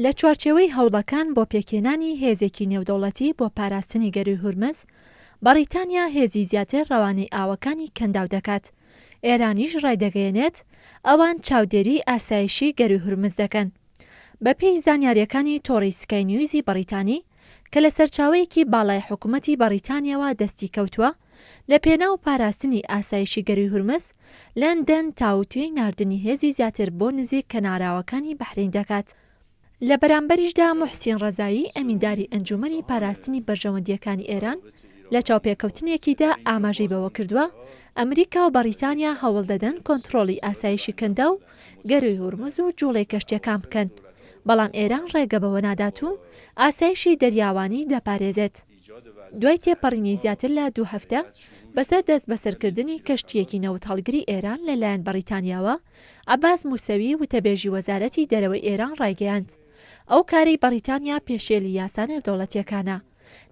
لە چوارچێوەی هەوڵەکان بۆ پێکهێنانی هێزێکی نێودەوڵەتی بۆ پاراستنی گەرووی هورمز، بەڕیتانیا هێزی زیاتر ڕەوانەی ئاوەکانی کەنداو دەکات، ئێرانیش ڕایدەگەیەنێت، ئەوان چاودێریی ئاسایشی گەرووی هورمز دەکەن. بەپێی زانیارییەکانی تۆڕی سکای نیوزی بەڕیتانی، کە لە سەرچاوەیەکی باڵای حکومەتی بەڕیتانیاوە دەستی کەوتووە، لە پێناو پاراستنی ئاسایشی گەرووی هورمز، لەندەن تاوتوێی ناردنی هێزی زیاتر بۆ نزیک کەناراوەکانی بەحرەین دەکات. لە بەرامبەریشدا موحسین ڕەزایی ئەمینداری ئەنجوومەنی پاراستنی بەرژەوەندییەکانی ئێران لە چاوپێکەوتنێکیدا ئاماژەی بەوەکردووە، ئەمریکا و بەڕیتانیا هەوڵدەدەن کۆنتڕۆڵی ئاسایشی کەنداو و گەرووی هورمز و جوڵەی کەشتییەکان بکەن، بەڵام ئێران ڕێگە بەوە نادات و ئاسایشی دەریاوانی دەپارێزێت. دوای تێپەڕینی زیاتر لە دوو هەفتە بەسەر دەستبەسەرکردنی کەشتییەکی نەوتهەڵگری ئێران لەلایەن بەڕیتانیاوە، عەباس موسەوی وتەبێژی وەزارەتی دەرەوەی ئێران ڕایگەیاند، ئەو کارەی بەڕیتانیا پێشێلی یاسا نێودەوڵەتییەکانە.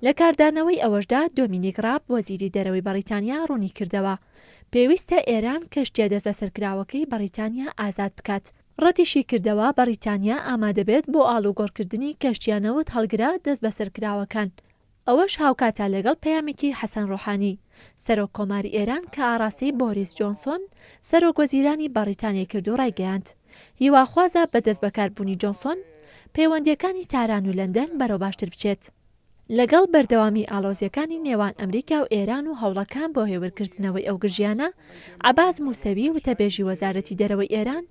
لە کاردانەوەی ئەوەشدا دۆمینیک ڕاب وەزیری دەرەوەی بەڕیتانیا ڕوونیکردەوە، پێویستە ئێران کەشتییە دەستبەسەرکراوەکەی بەڕیتانیا ئازاد بکات. ڕەتیشیکردەوە بەڕیتانیا ئامادەبێت بۆ ئاڵوگۆڕکردنی کەشتییە نەوت هەڵگرە دەستبەسەرکراوەکان، ئەوەش هاوکاتە لەگەڵ پەیامێکی حەسەن ڕۆحانی، سەرۆک کۆماری ئێران کە ئاڕاستەی بۆریس جۆنسۆن، سەرۆک وەزیرانی بەڕیتانیای کرد و ڕایگەیاند، هیواخوازە بە دەستبەکاربوونی جۆنسۆن، پەیوەندییەکانی تاران و لەندەن بەرەو باشتر بچێت. لەگەڵ بەردەوامی ئاڵۆزییەکانی نێوان ئەمریکا و ئێران و هەوڵەکان بۆ هێورکردنەوەی ئەو گرژییانە، عەباس موسەوی وتەبێژی وەزارەتی دەرەوەی ئێران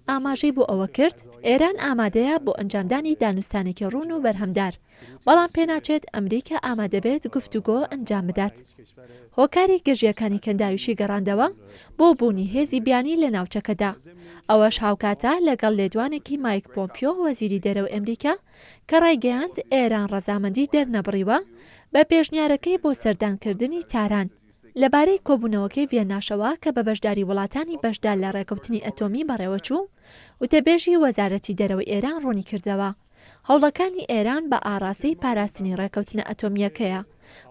ئاماژەی بۆ ئەوە کرد، ئێران ئامادەیە بۆ ئەنجامدانی دانوستانێکی ڕوون و بەرهەمدار، بەڵام پێناچێت ئەمریکا ئامادەبێت گفتوگۆ ئەنجام بدات. هۆکاری گرژییەکانی کەنداویشی گەڕاندەوە بۆ بوونی هێزی بیانی لە ناوچەکەدا، ئەوەش هاوکاتە لەگەڵ لێدوانێکی مایک پۆمپیۆ وەزیری دەرەوەی ئەمریکا کە ڕایگەیاند ئێران ڕەزامەندی دەرنەبڕیوە بە پێشنیارەکەی بۆ سەردانکردنی تاران. لەبارەی کۆبوونەوەکەی ڤیەنناشەوە کە بە بەشداری وڵاتانی بەشدار لە ڕێکەوتنی ئەتۆمی بەڕێوەچوو، وتەبێژی وەزارەتی دەرەوەی ئێران ڕوونیکردەوە، هەوڵەکانی ئێران بە ئاڕاستەی پاراستنی ڕێکەوتنە ئەتۆمییەکەیە،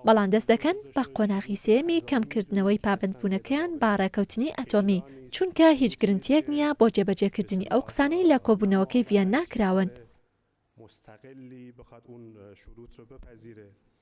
بەڵام دەست دەکەن بە قۆناغی سێیەمی کەمکردنەوەی پابەندبوونەکەیان بە ڕێکەوتنی ئەتۆمی، چونکە هیچ گرنتییەک نییە بۆ جێبەجێکردنی ئەو قسانەی لە کۆبوونەوەکەی ڤیەننا کراون.